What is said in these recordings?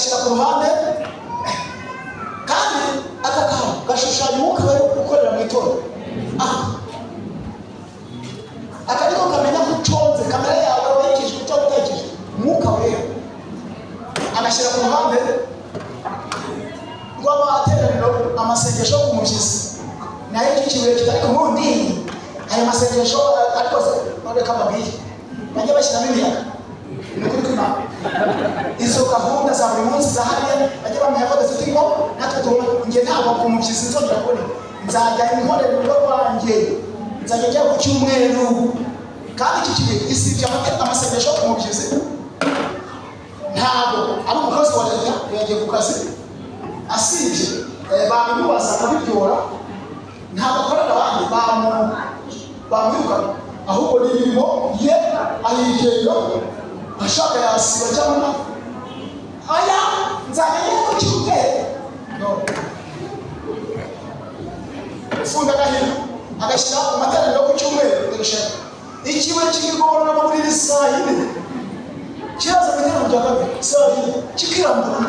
Agashyira ku ruhande. Kandi aka kantu gashushanya Umwuka Wera ukorera mu itorero. Aha aka niko kamenya ko uconze kamere yawe, wayikijwe cyangwa utayikijwe. Umwuka Wera agashyira ku ruhande rw'amateraniro amasengesho ku mubyizi, nayo iki kibuye kitari ku wundi. Ayo masengesho ariko se, reka mbabwire, bajye bashyiramo imiyaga. Ni ukuri kw'Imana, izo gahunda za buri munsi za hariya, bajye bamenya ko dufite ingo natwe tubona. Njye ntabwo ku mubyizi nzongera kuboneka. Nzajya inkorera urugo rwanjye, nzajya njya ku cyumweru. Kandi iki kibuye gisibye amasengesho ku mubyizi. Ntabwo ari umukozi wa leta, yagiye ku kazi asibye, babimubaza akabiryora. Ntabwo akorera abandi, bamwirukana. Ahubwo ni imirimo ye, ayigenga, ashaka yasiba cyangwa na aya nzajya njya ku cyumweru. No ufunda agahinda agashyira mu materaniro ku cyumweru. Dore shaka ikibuye kikigorora mu buriri saa 4, kiraza mu iteraniro rya kabiri saa 4, kikirambura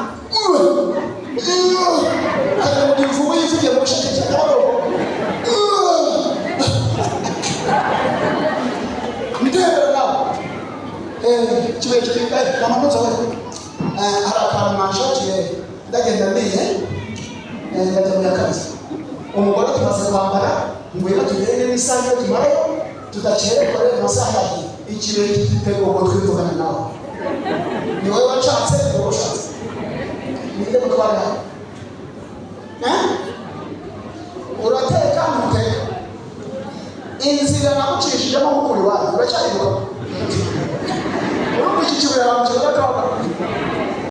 kagira ngo ni imvubu yivugiye mu bisheke cya Nyabarongo. Ndebera nawe. Ikibuye kiti: "Namanutse we, hari akantu mwanshakiye, ndagenda ndiye, ndajya mu ya kabiri." Umugore tumaze kwambara, ngwino tugende n'isaha iyo tumarayo tudakererwa. Rero amasaha yagiye. Ikibuye kiti: "Ubwo twivugana nawe, ni wowe washatse, ni wowe ushatse, ninde mutware hano? Eh? Urateka ntuteka? Inzira nagucishijemo mukuru iwanyu uracyayibuka?" Urumva iki kibuye ahantu kigera akaga.